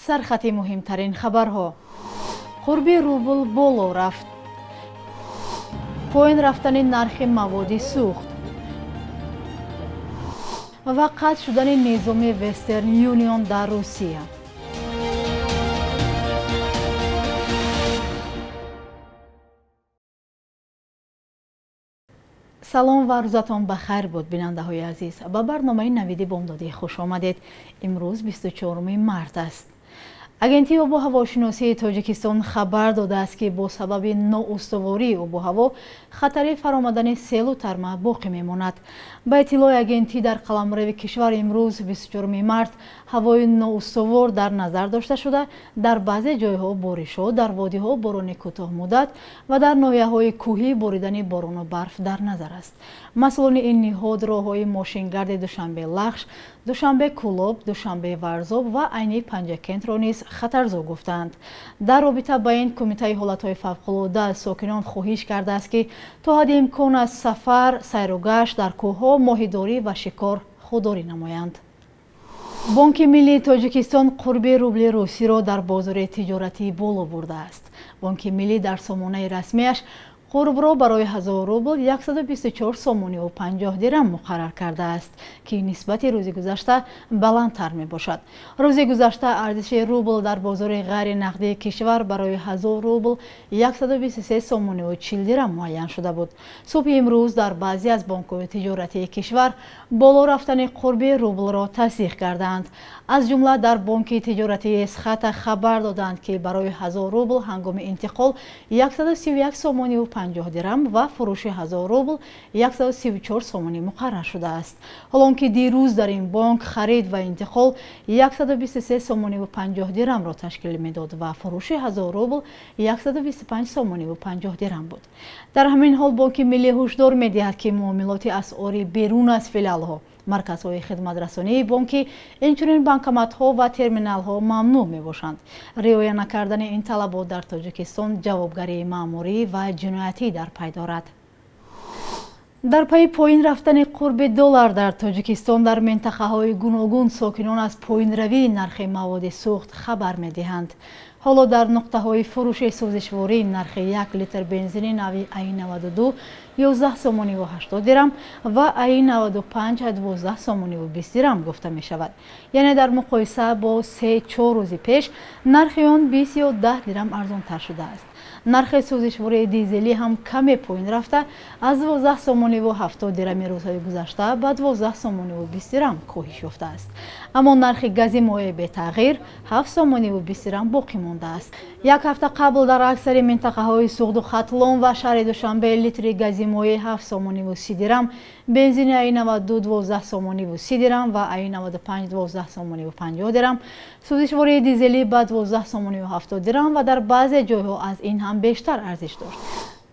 Сархати муҳимтарин хабарҳо. Қурби рубл боло рафт. Поин рафтани нархи маводи сӯхт ва қатъ шудани низоми Вестерн Юнион дар Русия. Салом ва рӯзатон ба хайр буд, бинандаҳои азиз. Ба барномаи Навиди бомдодӣ хуш омадед. Имрӯз 24 март аст. Агентии обу ҳавошиносии Тоҷикистон хабар додааст, ки бо сабаби ноустувории обу ҳаво хатари фаромадани селу тарма боқӣ мемонад. Ба иттилои агентӣ, дар қаламрави кишвар имрӯз 24 март ҳавои ноустувор дар назар дошта шуда, дар баъзе ҷойҳо боришҳо, дар водиҳо борони кӯтоҳмуддат ва дар ноҳияҳои кӯҳӣ боридани борону барф дар назар аст. Масъулони ин ниҳод роҳҳои мошингарди Душанбе-Лахш, Душанбе-Кӯлоб, Душанбе-Варзоб ва Айни Панҷакентро низ хатарзо гуфтаанд. Дар робита ба ин, Кумитаи ҳолатҳои фавқулода аз сокинон хоҳиш кардааст, ки то ҳадди имкон аз сафар, сайру гашт дар кӯҳҳо, моҳидорӣ ва шикор худдорӣ намоянд. Бонки миллии Тоҷикистон қурби рубли русиро дар бозори тиҷоратӣ боло бурдааст. Бонки миллӣ дар сомонаи расмиаш қурбро барои 1000 рубл 124 сомониву 50 дирам муқаррар кардааст, ки нисбати рӯзи гузашта баландтар мебошад. Рӯзи гузашта арзиши рубл дар бозори ғайринақдии кишвар барои 1000 рубл 123 сомониву 40 дирам муайян шуда буд. Субҳи имрӯз дар баъзе аз бонкҳои тиҷоратии кишвар боло рафтани қурби рублро тасдиқ кардаанд. Аз ҷумла дар бонки тиҷоратии Эсхата хабар доданд, ки барои 1000 рубл ҳангоми интиқол 131 сомониву 50 дирам ва фурӯши 1000 рубл 134 сомонӣ муқаррар шудааст. Ҳолон ки дирӯз дар ин бонк харид ва интиқол 123 сомониву 50 дирамро ташкил медод ва фурӯши 1000 рубл 125 сомониву 50 дирам буд. Дар ҳамин ҳол Бонки миллӣ ҳушдор медиҳад, ки муомилоти асъори берун аз филиалҳо, марказҳои хидматрасонии бонкӣ, инчунин банкоматҳо ва терминалҳо мамнӯъ мебошанд. Риоя накардани ин талабот дар Тоҷикистон ҷавобгарии маъмурӣ ва ҷиноятӣ дар пай дорад. Дар пайи поин рафтани қурби доллар дар Тоҷикистон дар минтақаҳои гуногун сокинон аз поинравии нархи маводи сӯхт хабар медиҳанд. Ҳоло дар нуқтаҳои фурӯши сӯзишворӣ нархи 1 литр бензини нави АИ-92 11 сомониву 80 дирам ва АИ-95 12 сомониву 20 дирам гуфта мешавад. Яъне дар муқоиса бо 3-4 рӯзи пеш нархи он 20 ё 10 дирам арзонтар шудааст. Нархи сӯзишвории дизелӣ ҳам каме поин рафта, аз 12 сомониву 70 дирами рӯзҳои гузашта ба 12 сомониву 20 дирам коҳиш ёфтааст. Аммо нархи гази моеъ бетағйир 7 сомониву 20 дирам боқӣ мондааст. Як ҳафта қабл дар аксари минтақаҳои Суғду Хатлон ва шаҳри Душанбе литри гази моеъ 7 сомониву 30 дирам, бензини АИ-92 12 сомониву 30 дирам ва АИ-95 12 сомониву 50 дирам, сӯзишвории дизелӣ ба 12 сомониву 70 дирам ва дар баъзе ҷойҳо аз ин ҳам бештар арзиш дошт.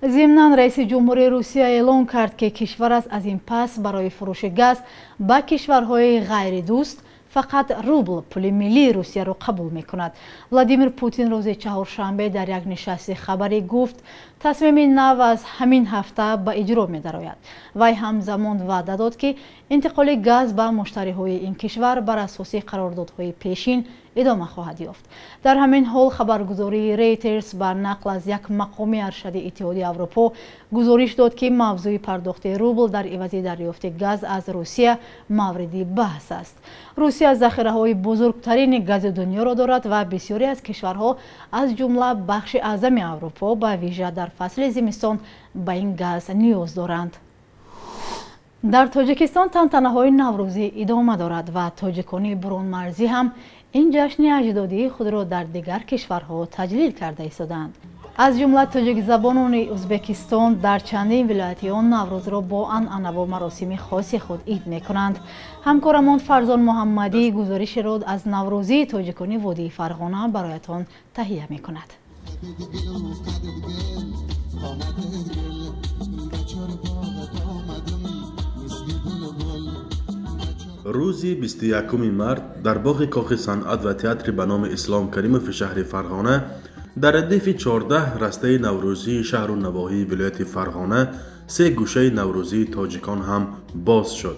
Зимнан раиси ҷумҳурии Русия эълон кард, ки кишвар аз ин пас барои фурӯши газ ба кишварҳои ғайридӯст фақат рубл, пули миллии Русияро қабул мекунад. Владимир Путин рӯзи чаҳоршанбе дар як нишасти хабарӣ гуфт, тасмими нав аз ҳамин ҳафта ба иҷро медарояд. Вай ҳамзамон ваъда дод, ки интиқоли газ ба муштариҳои ин кишвар бар асоси қарордодҳои пешин идома хоҳад ёфт. Дар ҳамин ҳол хабаргузории Рейтерс ба нақл аз як мақоми аршади Иттиҳоди Аврупо гузориш дод, ки мавзӯи пардохти рубл дар ивази дарёфти газ аз Русия мавриди баҳс аст. Русия захираҳои бузургтарини гази дунёро дорад ва бисёре аз кишварҳо, аз ҷумла бахши аъзами Аврупо, ба вижа дар фасли зимистон ба ин газ ниёз доранд. Дар Тоҷикистон тантанаҳои наврӯзӣ идома дорад ва тоҷикони бурунмарзӣ ҳам ин ҷашни аҷдодии худро дар дигар кишварҳо таҷлил карда истодаанд. Аз ҷумла тоҷикзабонони Ӯзбекистон дар чандин вилояти он наврӯзро бо анъанаву маросими хоси худ ид мекунанд. Ҳамкорамон Фарзон Муҳаммадӣ гузоришеро аз наврӯзии тоҷикони водии Фарғона бароятон таҳия мекунад. Рӯзи 21 март дар боғи Кохи санъат ва театри ба номи Ислом Каримови шаҳри Фарғона дар радифи 14 растаи наврӯзии шаҳру навоҳии вилояти Фарғона се гӯшаи наврӯзии тоҷикон ҳам боз шуд.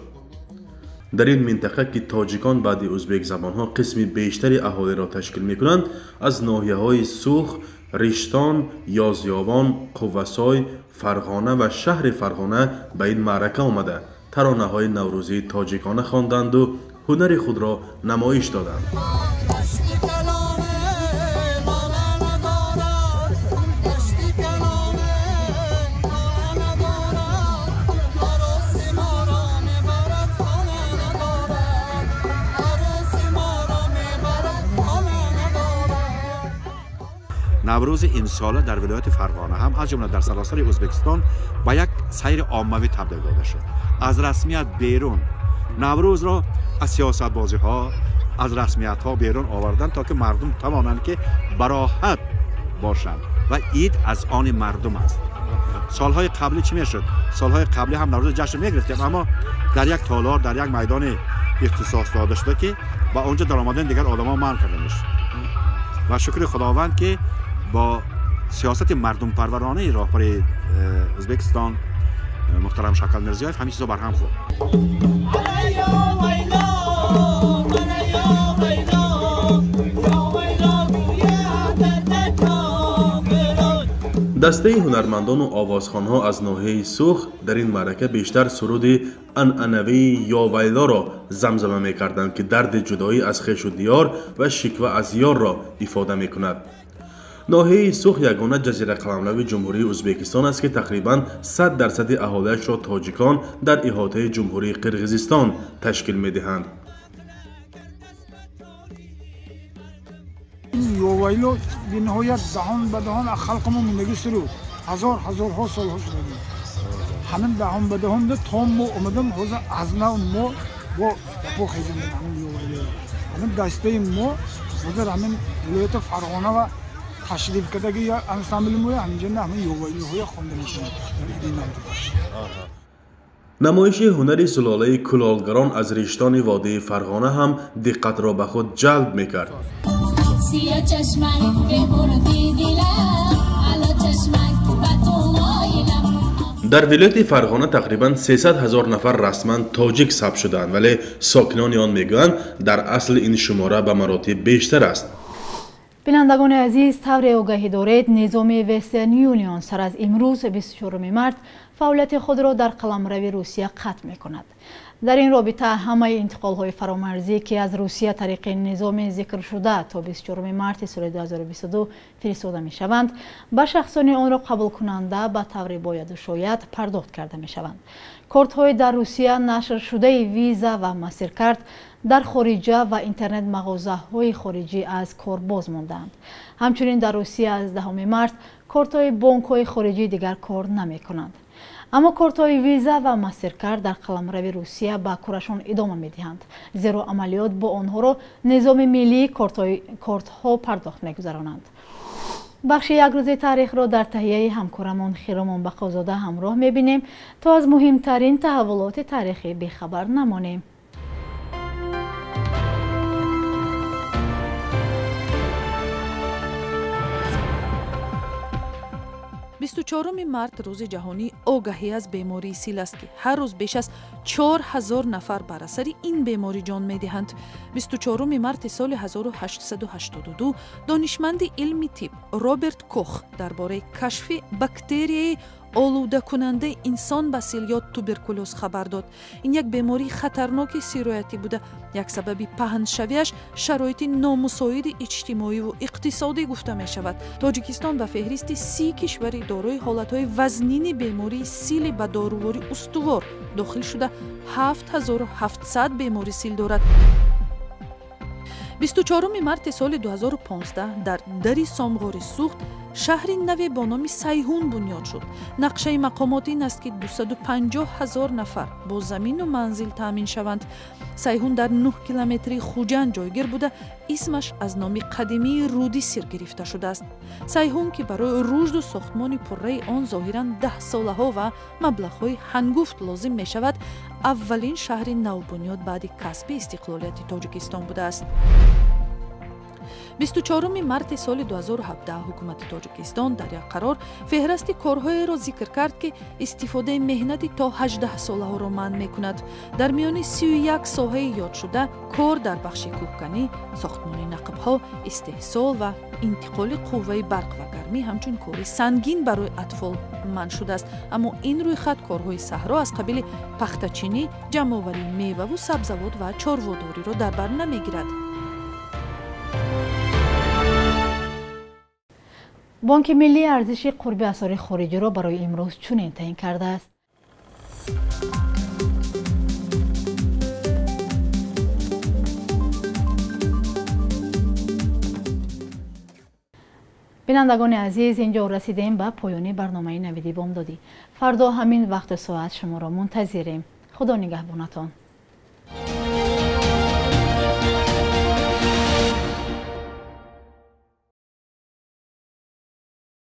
Дар ин минтақа, ки тоҷикон баъди ӯзбекзабонҳо қисми бештари аҳолиро ташкил мекунанд, аз ноҳияҳои Сух, Риштон, Ёзёвон, Қуввасой, Фарғона ва шаҳри Фарғона ба ин маърака омада, таронаҳои наврӯзии тоҷикона хонданду ҳунари худро намоиш доданд. Наврӯзи имсола дар вилояти Фарғона ҳам аз ҷумла дар саросари Ӯзбекистон ба як сайри оммавӣ табдил дода шуд. Аз расмият берун Наврӯзро аз сиёсатбозиҳо, аз расмиятҳо берун овардан, то ки мардум тавонанд ки бароҳат бошанд ва ид аз они мардум аст. Солҳои қаблӣ чӣ мешуд? Солҳои қаблӣ ҳам Наврӯз ҷашн мегирифтем, аммо дар як толор, дар як майдони ихтисос дода шуда, ки ба онҷо даромадани дигар одамҳо манъ карда мешуд. Ва шукри Худованд, ки бо сиёсати мардумпарваронаи роҳбари Ӯзбекистон муҳтарам Шавкат Мирзиёев ҳамин чизо барҳам хӯрд. Дастаи ҳунармандону овозхонҳо аз ноҳияи Сух дар ин маърака бештар суруди анъанавии Ёвайлоро замзама мекарданд, ки дарди ҷудоӣ аз хешу диёр ва шиква аз ёрро ифода мекунад. Ноҳияи Сух ягона ҷазирақаламрави Ҷумҳурии Ӯзбекистон аст, ки тақрибан 100% аҳолиашро тоҷикон дар иҳотаи Ҷумҳурии Қирғизистон ташкил медиҳанд. Ёвайло бениҳоят даҳон ба даҳон аз халқи мо мондагӣ суруд, ҳазор ҳазорҳо солҳо шуда. Ҳамин даҳон ба даҳонда то мо омадам, ҳозир аз нав мо бо по хезонем ҳамин Ёвайло. Ҳамин дастаи мо ҳозир ҳамин вилояти Фарғона ва ташриф кардаги ансамбли мо ҳаминҷо ҳамин Ёвайлоҳоя хонда мешавад дар иди Наврӯз. Намоиши ҳунари сулолаи кулолгарон аз Риштони водии Фарғона ҳам диққатро ба худ ҷалб мекард. Дар вилояти Фарғона тақрибан 300 ҳазор нафар расман тоҷик сабт шудаанд, вале сокинони он мегӯянд, дар асл ин шумора ба маротиб бештар аст. Бинандагони азиз, тавре огаҳӣ доред, низоми Western Union сар аз имрӯз 24 март фаъолияти худро дар қаламрави Русия қатъ мекунад. Дар ин робита ҳамаи интиқолҳои фаромарзӣ, ки аз Русия тариқи низоми зикршуда то 24 марти соли 2022 фиристода мешаванд, ба шахсони онро қабулкунанда ба таври бояду шояд пардохт карда мешаванд. Кортҳои дар Русия нашршудаи Виза ва Мастеркард дар хориҷа ва интернет-мағозаҳои хориҷӣ аз кор боз мондаанд. Ҳамчунин дар Русия аз 10 март кортҳои бонкҳои хориҷӣ дигар кор намекунанд. Аммо кортҳои Виза ва Мастеркард дар қаламрави Русия ба корашон идома медиҳанд, зеро амалиёт бо онҳоро низоми миллии кортҳо пардохт мегузаронанд. Бахши як рӯзи таърихро дар таҳияи ҳамкорамон Хиромон Бақозода ҳамроҳ мебинем, то аз муҳимтарин таҳаввулоти таърихӣ бехабар намонем. Бисту чоруми март рӯзи ҷаҳонии огаҳӣ аз бемории сил аст, ки ҳар рӯз беш аз 4000 нафар бар асари ин беморӣ ҷон медиҳанд. 24 марти соли 1882 донишманди илми тиб Роберт Кох дар бораи кашфи бактерияи олудакунандаи инсон ба сил ё туберкулёз хабар дод. Ин як бемории хатарноки сироятӣ буда, як сабаби паҳншавиаш шароити номусоиди иҷтимоиву иқтисодӣ гуфта мешавад. Тоҷикистон ба феҳристи 30 кишвари дорои ҳолатҳои вазнини бемории сили ба доруворӣ устувор дохил шуда, 7700 бемори сил дорад. 24 марти соли 2015 дар дари Сомғори Сухт шаҳри наве бо номи Сайҳун бунёд шуд. Нақшаи мақомот ин аст, ки 250 ҳазор нафар бо замину манзил таъмин шаванд. Сайҳун дар 9 километри Хуҷанд ҷойгир буда, исмаш аз номи қадимии руди Сир гирифта шудааст. Сайҳун, ки барои рушду сохтмони пурраи он зоҳиран даҳсолаҳо ва маблағҳои ҳангуфт лозим мешавад, аввалин шаҳри навбунёд баъди касби истиқлолияти Тоҷикистон будааст. 24 марти соли 2017 ҳукумати Тоҷикистон дар як қарор феҳрасти корҳоеро зикр кард, ки истифодаи меҳнати то 18 солаҳоро манъ мекунад. Дар миёни 31 соҳаи ёдшуда кор дар бахши кӯҳканӣ, сохтмони нақбҳо, истеҳсол ва интиқоли қувваи барқ ва гармӣ ҳамчун кори сангин барои атфол манъ шудааст. Аммо ин рӯйхат корҳои саҳро аз қабили пахтачинӣ, ҷамъоварии меваву сабзавот ва чорводориро дар бар намегирад. Бонки Миллӣ арзиши қурби асъори хориҷиро барои имрӯз чунин таъин кардааст. Бинандагони азиз, инҷо расидем ба поёни барномаи Навиди бомдодӣ. Фардо ҳамин вақту соат шуморо мунтазирем. Худо нигаҳбонатон.